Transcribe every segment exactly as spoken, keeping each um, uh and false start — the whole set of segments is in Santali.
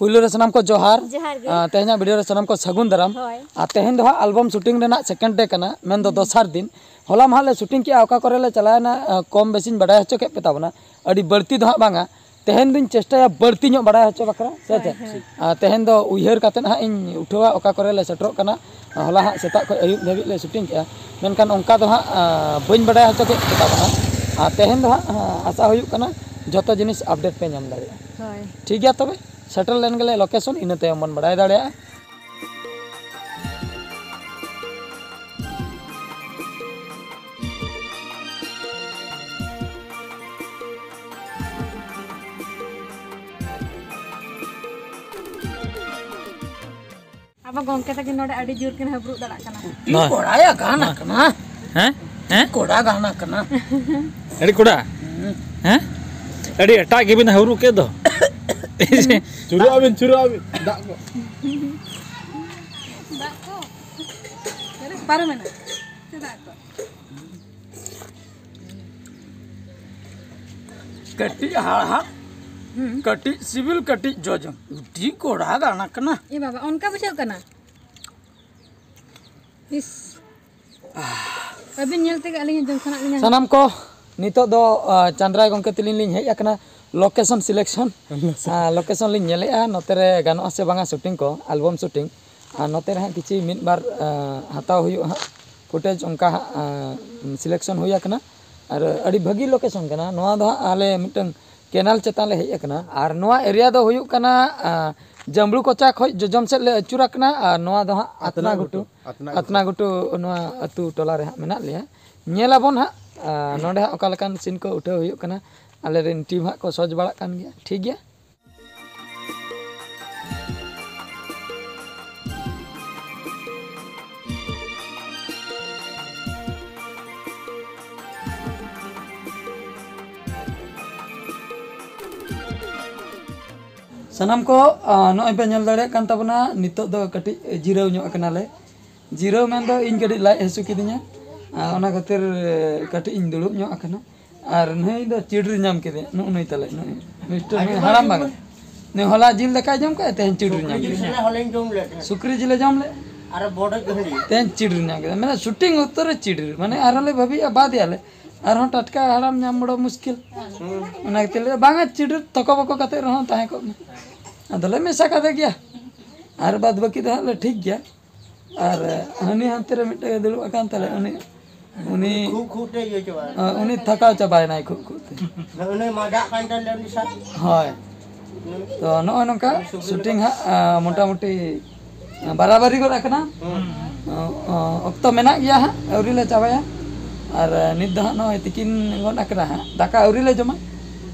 ᱯᱩᱭᱞᱩ ᱨᱮ ᱥᱟᱱᱟᱢ ᱠᱚ ᱡᱚᱦᱟᱨ᱾ ᱡᱚᱦᱟᱨ ᱜᱮ᱾ ᱟᱨ ᱛᱮᱦᱮᱧᱟᱜ ᱵᱷᱤᱰᱤᱭᱳ ᱨᱮ ᱥᱟᱱᱟᱢ ᱠᱚ ᱥᱟᱹᱜᱩᱱ ᱫᱟᱨᱟᱢ᱾ ᱦᱳᱭ᱾ ᱟᱨ ᱛᱮᱦᱮᱧ ᱫᱚ ᱦᱟᱸᱜ ᱟᱞᱵᱚᱢ ᱥᱩᱴᱤᱝ ᱨᱮᱱᱟᱜ ᱥᱮᱠᱮᱱᱰ ᱰᱮ ᱠᱟᱱᱟ, ᱢᱮᱱᱫᱚ ᱫᱚᱥᱟᱨ ᱫᱤᱱ᱾ ᱦᱚᱞᱟ ᱢᱟ ᱦᱟᱸᱜ ᱞᱮ ᱥᱩᱴᱤᱝ ᱠᱮᱜᱼᱟ, ᱚᱠᱟ ᱠᱚᱨᱮ ᱞᱮ ᱪᱟᱞᱟᱣᱮᱱᱟ, ᱟᱸ, ᱠᱚᱢ ᱵᱮᱥᱤᱧ ᱵᱟᱰᱟᱭ ᱦᱚᱪᱚ ᱠᱮᱫ ᱯᱮ ᱛᱟᱵᱚᱱᱟ, ᱟᱹᱰᱤ ᱵᱟᱹᱲᱛᱤ ᱫᱚ ᱦᱟᱸᱜ ᱵᱟᱝᱟ᱾ ᱛᱮᱦᱮᱧ ᱫᱩᱧ ᱪᱮᱥᱴᱟᱭᱟ ᱵᱟᱹᱲᱛᱤ ᱧᱚᱜ ᱵᱟᱰᱟᱭ ᱦᱚᱪᱚ ᱵᱟᱠᱷᱨᱟ, ᱥᱮ ᱦᱳᱭ, ᱪᱮᱫ? ᱦᱳᱭ᱾ ᱟᱨ ᱛᱮᱦᱮᱧ ᱫᱚ ᱩᱭᱦᱟᱹᱨ ᱠᱟᱛᱮᱫ ᱦᱟᱸᱜ ᱤᱧ ᱩᱴᱷᱟᱹᱣᱟ, ᱚᱠᱟ ᱠᱚᱨᱮ ᱞᱮ ᱥᱮᱴᱮᱨᱚᱜ ᱠᱟᱱᱟ᱾ ᱦᱚᱞᱟ ᱦᱟᱸᱜ ᱥᱮᱛᱟᱜ ᱠᱷᱚᱱ ᱟᱹᱭᱩᱵ ᱫᱷᱟᱹᱵᱤᱡ ᱞᱮ ᱥᱩᱴᱤᱝ ᱠᱮᱜᱼᱟ, ᱢᱮᱱᱠᱷᱟᱱ ᱚᱱᱠᱟ ᱫᱚ ᱦᱟᱸᱜ, ᱟᱸ, ᱵᱟᱹᱧ ᱵᱟᱰᱟᱭ ᱦᱚᱪᱚ ᱠᱮᱫ ᱯᱮ ᱛᱟᱵᱚᱱᱟ᱾ ᱟᱨ ᱛᱮᱦᱮᱧ ᱫᱚ ᱦᱟᱸᱜ, ᱟᱸ, ᱟᱥᱟ ᱦᱩᱭᱩᱜ ᱠᱟᱱᱟ ᱡᱷᱚᱛᱚ ᱡᱤᱱᱤᱥ ᱟᱯᱰᱮᱴ ᱯᱮ ᱧᱟᱢ ᱫᱟᱲᱮᱭᱟᱜᱼᱟ᱾ ᱦᱳᱭ᱾ ᱴᱷᱤᱠ ᱜᱮᱭᱟ, ᱛᱚᱵᱮ ᱥᱮᱴᱮᱨ ᱞᱮᱱ ᱜᱮᱞᱮ ᱞᱳᱠᱮᱥᱚᱱ, ᱤᱱᱟᱹ ᱛᱟᱭᱚᱢ ᱵᱚᱱ ᱵᱟᱲᱟᱭ ᱫᱟᱲᱮᱭᱟᱜᱼᱟ᱾ ᱟᱵᱚ ᱜᱚᱝᱠᱮ ᱛᱟᱹᱠᱤᱱ ᱱᱚᱰᱮ ᱟᱹᱰᱤ ᱡᱳᱨ ᱠᱤᱱ ᱦᱟᱹᱵᱨᱩᱜ ᱫᱟᱲᱟᱜ ᱠᱟᱱᱟ᱾ ᱱᱚᱜᱼᱚᱭ᱾ ᱠᱚᱲᱟ ᱭᱟ ᱜᱟᱱ ᱠᱟᱱᱟ᱾ ᱦᱮᱸ? ᱦᱮᱸ? ᱠᱚᱲᱟ ᱜᱟᱱ ᱠᱟᱱᱟ᱾ ᱟᱹᱰᱤ ᱠᱚᱲᱟ? ᱦᱮᱸ? ᱟᱹᱰᱤ ᱮᱴᱟᱜ ᱜᱮᱵᱤᱱ ᱦᱟᱹᱵᱨᱩᱜ ᱠᱮᱫ ᱫᱚ᱾ ᱪᱩᱨᱩᱜ ᱟᱹᱵᱤᱱ, ᱪᱩᱨᱩᱜ ᱟᱹᱵᱤᱱ᱾ ᱫᱟᱜ ᱠᱚ᱾ ᱫᱟᱜ ᱠᱚ? ᱯᱟᱨᱚᱢᱮᱱᱟ᱾ ᱪᱮᱫᱟᱜ ᱠᱚ? ᱠᱟᱹᱴᱤᱡ ᱦᱟᱲᱦᱟᱫ, ᱦᱩᱸ᱾ ᱠᱟᱹᱴᱤᱡ ᱥᱤᱵᱤᱞ, ᱠᱟᱹᱴᱤᱡ ᱡᱚᱡᱚᱢ᱾ ᱟᱹᱰᱤ ᱠᱚᱲᱟ ᱜᱟᱱ ᱠᱟᱱᱟ᱾ ᱮ ᱵᱟᱵᱟ, ᱚᱱᱠᱟ ᱵᱩᱡᱷᱟᱹᱜ ᱠᱟᱱᱟ? ᱤᱥ᱾ ᱟᱹᱵᱤᱱ ᱧᱮᱞ ᱛᱮᱜᱮ ᱟᱹᱞᱤᱧ ᱦᱚᱸ ᱡᱚᱢ ᱥᱟᱱᱟᱭᱮᱫ ᱞᱤᱧᱟ᱾ ᱥᱟᱱᱟᱢ ᱠᱚ, ᱱᱤᱛᱚᱜ ᱫᱚ, ᱟ, ᱪᱟᱸᱫᱽᱨᱟᱭ ᱜᱚᱢᱠᱮ ᱛᱟᱹᱞᱤᱧ ᱞᱤᱧ ᱦᱮᱡ ᱟᱠᱟᱱᱟ ᱞᱳᱠᱮᱥᱚᱱ ᱥᱤᱞᱮᱠᱥᱚᱱ᱾ ᱟ, ᱞᱳᱠᱮᱥᱚᱱ ᱞᱤᱧ ᱧᱮᱞᱮᱜᱼᱟ, ᱱᱚᱛᱮ ᱨᱮ ᱜᱟᱱᱚᱜᱼᱟ ᱥᱮ ᱵᱟᱝᱟ ᱥᱩᱴᱤᱝ ᱠᱚ, ᱟᱞᱵᱚᱢ ᱥᱩᱴᱤᱝ᱾ ᱟᱨ ᱱᱚᱛᱮ ᱨᱮ ᱦᱟᱸᱜ ᱠᱤᱪᱷᱩ ᱢᱤᱫ ᱵᱟᱨ, ᱟ, ᱦᱟᱛᱟᱣ ᱦᱩᱭᱩᱜᱼᱟ ᱦᱟᱸᱜ, ᱟ, ᱥᱤᱞᱮᱠᱥᱚᱱ ᱦᱩᱭ ᱟᱠᱟᱱᱟ᱾ ᱟᱨ ᱟᱹᱰᱤ ᱵᱷᱟᱹᱜᱤ ᱞᱳᱠᱮᱥᱚᱱ ᱠᱟᱱᱟ᱾ ᱱᱚᱣᱟ ᱫᱚ ᱦᱟᱸᱜ ᱟᱞᱮ ᱢᱤᱫᱴᱟᱝ ᱠᱮᱱᱟᱞ ᱪᱮᱛᱟᱱ ᱞᱮ ᱦᱮᱡ ᱟᱠᱟᱱᱟ᱾ ᱟᱨ ᱱᱚᱣᱟ ᱮᱨᱤᱭᱟ ᱫᱚ ᱦᱩᱭᱩᱜ ᱠᱟᱱᱟ, ᱟ, ᱡᱟᱢᱵᱽᱲᱩ ᱠᱚᱪᱟ ᱠᱷᱚᱡ ᱡᱚᱡᱚᱢ ᱥᱮᱫ ᱞᱮ ᱟᱹᱪᱩᱨ ᱟᱠᱟᱱᱟ᱾ ᱟᱨ ᱱᱚᱣᱟ ᱫᱚ ᱦᱟᱸᱜ ᱟᱛᱱᱟ ᱟᱛᱱᱟ ᱜᱷᱩᱴᱩ᱾ ᱜᱷᱩᱴᱩ, ᱟᱛᱱᱟ ᱜᱷᱩᱴᱩ᱾ ᱟᱛᱱᱟ ᱜᱷᱩᱴᱩ ᱱᱚᱣᱟ ᱟᱹᱛᱩ ᱴᱚᱞᱟ ᱨᱮ ᱦᱟᱸᱜ ᱢᱮᱱᱟᱜ ᱞᱮᱭᱟ᱾ ᱧᱮᱞ ᱟᱵᱚᱱ ᱦᱟᱸᱜ, ᱟ, ᱱᱚᱰᱮ ᱦᱟᱸᱜ ᱚᱠᱟ ᱞᱮᱠᱟᱱ ᱥᱤᱱ ᱠᱚ ᱩᱴᱷᱟᱹᱣ ᱦᱩᱭᱩᱜ ᱠᱟᱱᱟ᱾ ᱟᱞᱮ ᱨᱮᱱ ᱴᱤᱢ ᱦᱟᱸᱜ ᱠᱚ ᱥᱚᱡᱽ ᱵᱟᱲᱟᱜ ᱠᱟᱱ ᱜᱮᱭᱟ᱾ ᱴᱷᱤᱠ ᱜᱮᱭᱟ᱾ ᱥᱟᱱᱟᱢ ᱠᱚ, ᱟ, ᱱᱚᱜᱼᱚᱭ ᱯᱮ ᱧᱮᱞ ᱫᱟᱲᱮᱭᱟᱜ ᱠᱟᱱ ᱛᱟᱵᱚᱱᱟ, ᱱᱤᱛᱚᱜ ᱫᱚ ᱠᱟᱹᱴᱤᱡ ᱡᱤᱨᱟᱹᱣ ᱧᱚᱜ ᱟᱠᱟᱱᱟᱞᱮ᱾ ᱡᱤᱨᱟᱹᱣ ᱢᱮᱱᱫᱚ ᱤᱧ ᱠᱟᱹᱴᱤᱡ ᱞᱟᱡ ᱦᱟᱹᱥᱩ ᱠᱤᱫᱤᱧᱟ, ᱟ, ᱚᱱᱟ ᱠᱷᱟᱹᱛᱤᱨ ᱠᱟᱹᱴᱤᱡ ᱤᱧ ᱫᱩᱲᱩᱵ ᱧᱚᱜ ᱟᱠᱟᱱᱟ᱾ ᱟᱨ ᱱᱩᱭ ᱫᱚ ᱪᱤᱲᱨᱤ ᱧᱟᱢ ᱠᱮᱫᱮᱭᱟ, ᱱᱩᱜᱼᱩ ᱱᱩᱭ ᱛᱟᱞᱮ, ᱱᱩᱭ ᱢᱤᱥᱴᱟᱨ, ᱱᱩᱭ ᱦᱟᱲᱟᱢ ᱵᱟᱝ᱾ ᱱᱩᱭ ᱦᱚᱞᱟ ᱡᱤᱞ ᱫᱟᱠᱟᱭ ᱡᱚᱢ ᱠᱟᱜᱼᱟ, ᱛᱮᱦᱮᱧ ᱪᱤᱲᱤᱨ ᱧᱟᱢ ᱠᱮᱫᱟ᱾ ᱦᱚᱞᱟᱧ ᱡᱚᱢ ᱞᱮᱫ ᱛᱟᱦᱮᱸᱫ᱾ ᱥᱩᱠᱨᱤ ᱡᱤᱞᱮ ᱡᱚᱢ ᱞᱮᱫ᱾ ᱟᱨ ᱵᱚᱰᱚᱡ ᱦᱟᱺᱰᱤ᱾ ᱛᱮᱦᱮᱧ ᱪᱤᱲᱤᱨ ᱧᱟᱢ ᱠᱮᱫᱟ, ᱢᱟᱱᱮ ᱥᱩᱴᱤᱝ ᱚᱠᱛᱚ ᱨᱮ ᱪᱤᱲᱤᱨ, ᱢᱟᱱᱮ ᱟᱨᱦᱚᱸ ᱞᱮ ᱵᱷᱟᱹᱵᱤᱭᱮᱜᱼᱟ ᱵᱟᱫ ᱮᱭᱟᱞᱮ, ᱟᱨᱦᱚᱸ ᱴᱟᱴᱠᱟ ᱦᱟᱲᱟᱢ ᱧᱟᱢ ᱵᱚᱲᱚ ᱢᱩᱥᱠᱤᱞ᱾ ᱚᱱᱟ ᱠᱷᱟᱹᱛᱤᱨ ᱞᱮ, ᱵᱟᱝᱟ, ᱪᱤᱲᱤᱨ ᱛᱚᱠᱚ ᱵᱚᱠᱚ ᱠᱟᱛᱮ ᱨᱮᱦᱚᱸ ᱛᱟᱦᱮᱸ ᱠᱚᱜ ᱢᱮ᱾ ᱟᱫᱚᱞᱮ ᱢᱮᱥᱟ ᱠᱟᱫᱮ ᱜᱮᱭᱟ, ᱟᱨ ᱵᱟᱫ ᱵᱟᱹᱠᱤ ᱫᱚ ᱦᱟᱸᱜ ᱞᱮ ᱴᱷᱤᱠ ᱜᱮᱭᱟ᱾ ᱟᱨ ᱦᱟᱹᱱᱤ ᱦᱟᱱᱛᱮ ᱨᱮ ᱢᱤᱫᱴᱮᱱ ᱫᱩᱲᱩᱵ ᱟᱠᱟᱱ ᱛᱟᱞᱮ, ᱩᱱᱤ, ᱩᱱᱤ, ᱠᱷᱩᱜ ᱠᱷᱩᱜ ᱛᱮ ᱤᱭᱟᱹ ᱪᱟᱵᱟ᱾ ᱩᱱᱤ ᱛᱷᱟᱠᱟᱣ ᱪᱟᱵᱟᱭᱮᱱᱟᱭ ᱠᱷᱩᱜ ᱠᱷᱩᱜ ᱛᱮ᱾ ᱩᱱᱤ ᱢᱟᱰᱟᱜ ᱠᱟᱱ ᱛᱟᱞᱮ ᱩᱱᱤ ᱥᱟᱶ᱾ ᱦᱳᱭ᱾ ᱛᱚ ᱱᱚᱜᱼᱚᱭ ᱱᱚᱝᱠᱟ ᱥᱩᱴᱤᱝ ᱦᱟᱸᱜ, ᱟ, ᱢᱚᱴᱟᱢᱩᱴᱤ ᱵᱟᱨᱟᱵᱟᱨᱤ ᱜᱚᱫ ᱟᱠᱟᱱᱟ᱾ ᱚ, ᱚ, ᱚᱠᱛᱚ ᱢᱮᱱᱟᱜ ᱜᱮᱭᱟ ᱦᱟᱸᱜ, ᱟᱹᱣᱨᱤ ᱞᱮ ᱪᱟᱵᱟᱭᱟ᱾ ᱟᱨ ᱱᱤᱛ ᱫᱚ ᱦᱟᱸᱜ ᱱᱚᱜᱼᱚᱭ ᱛᱤᱠᱤᱱ ᱜᱚᱫ ᱟᱠᱟᱱᱟ ᱦᱟᱸᱜ, ᱫᱟᱠᱟ ᱟᱹᱣᱨᱤ ᱞᱮ ᱡᱚᱢᱟ᱾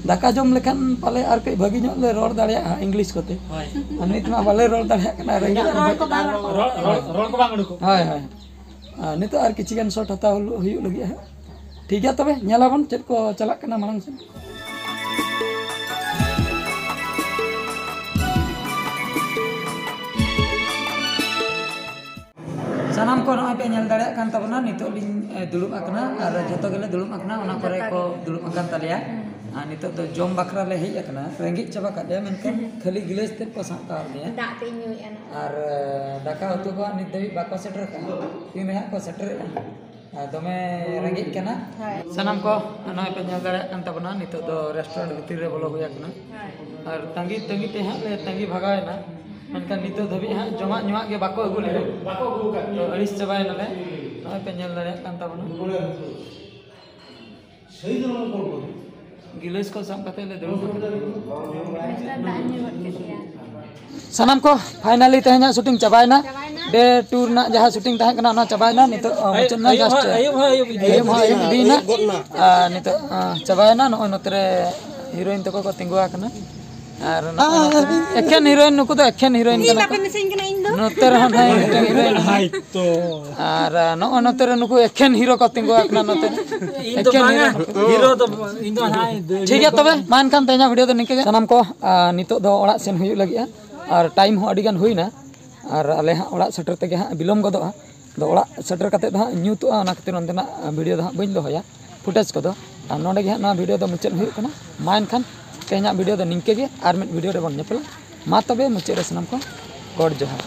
ᱫᱟᱠᱟ ᱡᱚᱢ ᱞᱮᱠᱷᱟᱱ ᱯᱟᱞᱮ ᱟᱨ ᱠᱟᱹᱡ ᱵᱷᱟᱹᱜᱤ ᱧᱚᱜ ᱞᱮ ᱨᱚᱲ ᱫᱟᱲᱮᱭᱟᱜᱼᱟ ᱤᱝᱞᱤᱥ ᱠᱚᱛᱮ᱾ ᱦᱳᱭ᱾ ᱟᱨ ᱱᱤᱛ ᱢᱟ ᱵᱟᱞᱮ ᱨᱚᱲ ᱫᱟᱲᱮᱭᱟᱜ ᱠᱟᱱᱟ, ᱨᱮᱸᱜᱮᱡ ᱨᱚᱲ ᱠᱚ ᱵᱟᱝ ᱩᱰᱩᱠᱚᱜ᱾ ᱨᱚᱲ, ᱨᱚᱲ ᱠᱚ ᱵᱟᱝ ᱩᱰᱩᱠᱚᱜ᱾ ᱦᱳᱭ, ᱦᱳᱭ᱾ ᱟᱨ ᱱᱤᱛᱚᱜ ᱟᱨ ᱠᱤᱪᱷᱤ ᱜᱟᱱ ᱥᱚᱴ ᱦᱟᱛᱟᱣ ᱦᱩᱭᱩᱜ ᱞᱟᱹᱜᱤᱫ ᱦᱟᱸᱜ᱾ ᱴᱷᱤᱠ ᱜᱮᱭᱟ, ᱛᱚᱵᱮ ᱧᱮᱞᱟᱵᱚᱱ ᱪᱮᱫ ᱠᱚ ᱪᱟᱞᱟᱜ ᱠᱟᱱᱟ ᱢᱟᱲᱟᱝ ᱥᱮᱫ᱾ ᱥᱟᱱᱟᱢ ᱠᱚ ᱱᱚᱜᱼᱚᱭ ᱯᱮ ᱧᱮᱞ ᱫᱟᱲᱮᱭᱟᱜ ᱠᱟᱱ ᱛᱟᱵᱚᱱᱟ, ᱱᱤᱛᱚᱜ ᱞᱤᱧ, ᱮ, ᱫᱩᱲᱩᱵ ᱟᱠᱟᱱᱟ ᱟᱨ ᱡᱷᱚᱛᱚ ᱜᱮᱞᱮ ᱫᱩᱲᱩᱵ ᱟᱠᱟᱱᱟ, ᱚᱱᱟ ᱠᱚᱨᱮ ᱡᱷᱚᱛᱚ ᱠᱚ ᱜᱮ᱾ ᱫᱩᱲᱩᱵ ᱟᱠᱟᱱ ᱛᱟᱞᱮᱭᱟ᱾ ᱦᱩᱸ᱾ ᱟᱨ ᱱᱤᱛᱚᱜ ᱫᱚ ᱡᱚᱢ ᱵᱟᱠᱷᱨᱟ ᱞᱮ ᱦᱮᱡ ᱟᱠᱟᱱᱟ, ᱨᱮᱸᱜᱮᱡ ᱪᱟᱵᱟ ᱠᱟᱜ ᱞᱮᱭᱟ, ᱢᱮᱱᱠᱷᱟᱱ ᱠᱷᱟᱹᱞᱤ ᱜᱤᱞᱟᱹᱥ ᱛᱮᱫ ᱠᱚ ᱥᱟᱵ ᱠᱟᱜ ᱞᱮᱭᱟ᱾ ᱫᱟᱜ ᱛᱮ ᱧᱩᱭᱮᱫᱼᱟ ᱱᱚᱜᱼᱚᱭ᱾ ᱟᱨ, ᱮ, ᱫᱟᱠᱟ ᱩᱛᱩ ᱠᱚ ᱱᱤᱛ ᱫᱷᱟᱹᱵᱤᱡ ᱵᱟᱠᱚ ᱥᱮᱴᱮᱨ ᱠᱟᱜᱼᱟ, ᱛᱤᱱ ᱨᱮ ᱦᱟᱸᱜ ᱠᱚ ᱥᱮᱴᱮᱨᱚᱜᱼᱟ᱾ ᱟᱨ ᱫᱚᱢᱮ ᱨᱮᱸᱜᱮᱡ ᱠᱟᱱᱟ᱾ ᱦᱳᱭ᱾ ᱥᱟᱱᱟᱢ ᱠᱚ ᱱᱚᱜᱼᱚᱭ ᱯᱮ ᱧᱮᱞ ᱫᱟᱲᱮᱭᱟᱜ ᱠᱟᱱ ᱛᱟᱵᱚᱱᱟ, ᱱᱤᱛᱚᱜ ᱫᱚ ᱨᱮᱥᱴᱩᱨᱮᱱᱴ ᱵᱷᱤᱛᱤᱨ ᱨᱮ ᱵᱚᱞᱚ ᱦᱩᱭ ᱟᱠᱟᱱᱟ᱾ ᱦᱳᱭ᱾ ᱟᱨ ᱛᱟᱺᱜᱤ ᱛᱟᱺᱜᱤ ᱛᱮ ᱦᱟᱸᱜ ᱞᱮ ᱛᱟᱺᱜᱤ ᱵᱷᱟᱜᱟᱣ ᱮᱱᱟ, ᱢᱮᱱᱠᱷᱟᱱ ᱱᱤᱛᱚᱜ ᱫᱷᱟᱹᱵᱤᱡ ᱦᱟᱸᱜ ᱡᱚᱢᱟᱜ ᱧᱩᱣᱟᱜ ᱜᱮ ᱵᱟᱠᱚ ᱟᱹᱜᱩ ᱞᱮᱫᱟ᱾ ᱵᱟᱠᱚ ᱟᱹᱜᱩ ᱟᱠᱟᱫ᱾ ᱛᱚ ᱟᱹᱲᱤᱥ ᱪᱟᱵᱟᱭᱮᱱᱟᱞᱮ᱾ ᱱᱚᱜᱼᱚᱭ ᱯᱮ ᱧᱮᱞ ᱫᱟᱲᱮᱭᱟᱜ ᱠᱟᱱ ᱛᱟᱵᱚᱱᱟ᱾ ᱜᱤᱞᱟᱹᱥ ᱠᱚ ᱥᱟᱵ ᱠᱟᱛᱮ ᱞᱮ ᱫᱩᱲᱩᱵ ᱟᱠᱟᱱᱟ᱾ ᱢᱤᱥᱴᱟᱨ ᱫᱟᱜ ᱧᱩ ᱜᱚᱫ ᱠᱮᱫ ᱜᱮᱭᱟ᱾ ᱥᱟᱱᱟᱢ ᱠᱚ ᱯᱷᱟᱭᱱᱟᱞᱤ ᱛᱮᱦᱮᱧᱟᱜ ᱥᱩᱴᱤᱝ ᱪᱟᱵᱟᱭᱮᱱᱟ᱾ ᱪᱟᱵᱟᱭᱮᱱᱟ᱾ ᱰᱮ ᱴᱩ ᱨᱮᱱᱟᱜ ᱡᱟᱦᱟᱸ ᱥᱩᱴᱤᱝ ᱛᱟᱦᱮᱸ ᱠᱟᱱᱟ, ᱚᱱᱟ ᱪᱟᱵᱟᱭᱮᱱᱟ᱾ ᱱᱤᱛᱚᱜ, ᱟᱹᱭᱩᱵ, ᱢᱩᱪᱟᱹᱫ ᱮᱱᱟ, ᱟᱹᱭᱩᱵ ᱡᱟᱥᱴ ᱦᱚᱸ, ᱟᱹᱭᱩᱵ ᱦᱚᱸ ᱟᱹᱭᱩᱵ ᱤᱫᱤᱭᱮᱱᱟ᱾ ᱟᱹᱭᱩᱵ ᱦᱚᱸ ᱟᱹᱭᱩᱵ ᱤᱫᱤᱭᱮᱱᱟ᱾ ᱟᱨ ᱱᱤᱛᱚᱜ, ᱟ, ᱪᱟᱵᱟᱭᱮᱱᱟ᱾ ᱱᱚᱜᱼᱚᱭ ᱱᱚᱛᱮ ᱨᱮ ᱦᱤᱨᱳᱭᱤᱱ ᱛᱟᱠᱚ ᱠᱚ ᱛᱤᱸᱜᱩ ᱟᱠᱟᱱᱟ᱾ ᱟᱨ ᱱᱚᱜᱼᱚᱭ ᱱᱚᱛᱮ ᱮᱠᱷᱮᱱ ᱦᱤᱨᱳᱭᱤᱱ, ᱱᱩᱠᱩ ᱫᱚ ᱮᱠᱷᱮᱱ ᱦᱤᱨᱳᱭᱤᱱ ᱤᱧ ᱠᱟᱱᱟ ᱠᱚ᱾ ᱵᱟᱯᱮ ᱢᱮᱥᱟᱧ ᱠᱟᱱᱟ ᱤᱧ ᱫᱚ᱾ ᱱᱚᱛᱮ ᱨᱮᱦᱚᱸ ᱱᱟᱦᱟᱜ ᱢᱤᱫᱴᱟᱝ ᱦᱤᱨᱳᱭᱤᱱ᱾ ᱦᱟᱭ ᱛᱚ᱾ ᱟᱨ, ᱟ, ᱱᱚᱜᱼᱚᱭ ᱱᱚᱛᱮ ᱨᱮ ᱱᱩᱠᱩ ᱮᱠᱷᱮᱱ ᱦᱤᱨᱳ ᱠᱚ ᱛᱤᱸᱜᱩ ᱟᱠᱟᱱᱟ ᱱᱚᱛᱮ ᱨᱮ᱾ ᱤᱧ ᱫᱚ ᱮᱠᱷᱮᱱ ᱵᱟᱝᱟ, ᱦᱤᱨᱳ᱾ ᱦᱤᱨᱳ ᱫᱚ ᱤᱧ ᱫᱚ ᱱᱟᱦᱟᱜ ᱤᱧ ᱫᱚ ᱴᱷᱤᱠ ᱜᱮᱭᱟ, ᱛᱚᱵᱮ ᱢᱟ ᱮᱱᱠᱷᱟᱱ ᱛᱮᱦᱮᱧᱟᱜ ᱵᱷᱤᱰᱤᱭᱳ ᱫᱚ ᱱᱤᱝᱠᱟᱹ ᱜᱮ᱾ ᱥᱟᱱᱟᱢ ᱠᱚ, ᱟ, ᱱᱤᱛᱚᱜ ᱫᱚ ᱚᱲᱟᱜ ᱥᱮᱱ ᱦᱩᱭᱩᱜ ᱞᱟᱹᱜᱤᱫᱼᱟ᱾ ᱟᱨ ᱴᱟᱭᱤᱢ ᱦᱚᱸ ᱟᱹᱰᱤ ᱜᱟᱱ ᱦᱩᱭᱱᱟ᱾ ᱟᱨ ᱟᱞᱮ ᱦᱟᱸᱜ ᱚᱲᱟᱜ ᱥᱮᱴᱮᱨ ᱛᱮᱜᱮ ᱦᱟᱸᱜ ᱵᱤᱞᱚᱢ ᱜᱚᱫᱚᱜᱼᱟ᱾ ᱟᱫᱚ ᱚᱲᱟᱜ ᱥᱮᱴᱮᱨ ᱠᱟᱛᱮᱫ ᱫᱚ ᱦᱟᱸᱜ ᱧᱩᱛᱩᱜᱼᱟ, ᱚᱱᱟ ᱠᱷᱟᱹᱛᱤᱨ ᱚᱱᱛᱮᱱᱟᱜ ᱵᱷᱤᱰᱤᱭᱳ ᱫᱚ ᱦᱟᱸᱜ ᱵᱟᱹᱧ ᱫᱚᱦᱚᱭᱟ, ᱯᱷᱩᱴᱮᱡᱽ ᱠᱚᱫᱚ᱾ ᱟᱨ ᱱᱚᱰᱮ ᱜᱮ ᱦᱟᱸᱜ ᱱᱚᱣᱟ ᱵᱷᱤᱰᱤᱭᱳ ᱫᱚ ᱢᱩᱪᱟᱹᱫ ᱦᱩᱭᱩᱜ ᱠᱟᱱᱟ᱾ ᱢᱟ ᱮᱱᱠᱷᱟᱱ ᱛᱮᱦᱮᱧᱟᱜ ᱵᱷᱤᱰᱤᱭᱳ ᱫᱚ ᱱᱤᱝᱠᱟᱹ ᱜᱮ, ᱟᱨ ᱢᱤᱫ ᱵᱷᱤᱰᱤᱭᱳ ᱨᱮᱵᱚᱱ ᱧᱮᱯᱮᱞᱟ᱾ ᱢᱟ ᱛᱚᱵᱮ ᱢᱩᱪᱟᱹᱫ ᱨᱮ ᱥᱟᱱᱟᱢ ᱠᱚ ᱜᱚᱰ ᱡᱚᱦᱟᱨ᱾